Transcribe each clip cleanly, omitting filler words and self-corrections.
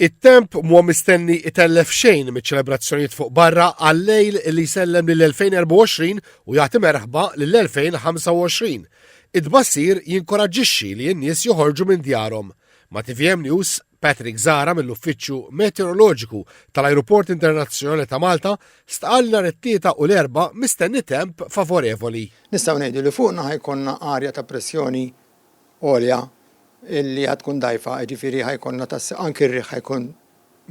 It-temp mhuwa mistenni itellef xejn miċ-ċelebrazzjonijiet fuq barra għal-lejl li jsellem lill-2024 u jagħti merħba lill-2025. It-tbassir jinkoraġġixxi li n-nies joħorġu minn djarhom. Ma' TVM News, Patrick Zahra mill-Uffiċċju Meteoroloġiku tal-Ajruport Internazzjonali ta' Malta stqarr li nhar it-Tlieta u l-Erbgħa mistenni temp favorevoli. Nistgħu ngħidu li fuqna ħa jkollna arja ta' pressjoni għolja illi għad tkun dgħajfa, jiġifieri ħa jkollna tas anki r-riħ ħa jkun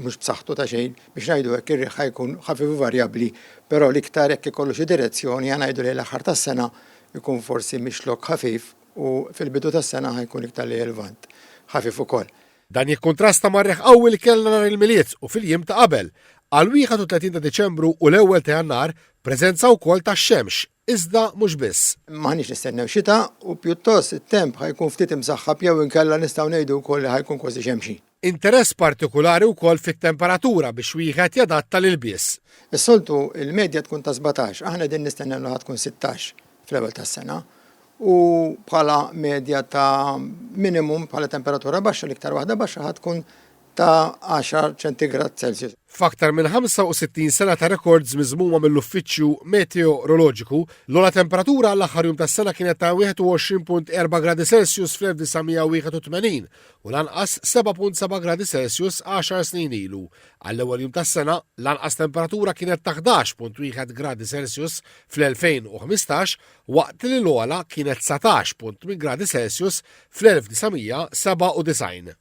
mhux b'saħħtu ta' xejn, biex ngħidu hekk ir-riħ ħa jkun ħafif u varjabbli, però l-iktar jekk ikollu xi direzzjoni ħa ngħidu lejn l-aħħar tas-sena jkun forsi mixlok ħafif u fil-bidu tas-sena ħa jkun iktar lejn il-Lvant, ħafif ukoll. Dan jikkuntrasta mar-riħ qawwi li kellna nhar il-Milied u fil-jiem ta' qabel. Għall-31 ta' Diċembru u l-ewwel ta' Jannar, preżenza wkoll tax-xemx, iżda mhux biss. M'aħniex nistennew xita u pjuttost it-temp ħa jkun ftit imsaħħab jew inkella nistgħu ngħidu wkoll li ħa jkun kważi xemxi. Interess partikulari wkoll fit-temperatura biex wieħed jadatta l-ilbies. Is-soltu il-medja tkun ta' 17, aħna qegħdin nistennew li ħa tkun 16 fl-ewwel tas-sena u bħala medja ta' minimum bħala temperatura baxxa l-iktar waħda baxxa ħa tkun ta' 10 ċentigrad Celsius. F'aktar minn 65 sena ta' rekords miżmuma mill-Uffiċċju Meteoroloġiku, l-ogħla temperatura għall-aħħar jum tas-sena kienet ta' 21.4 gradi Celsius fl-1981 u l-anqas 7.7 gradi Celsius għaxar snin ilu. Għall-ewwel jum tas-sena, l-anqas temperatura kienet ta' 11.1 gradi Celsius fl-2015 waqt li l-ogħla kienet 19.8 gradi Celsius fl-1997.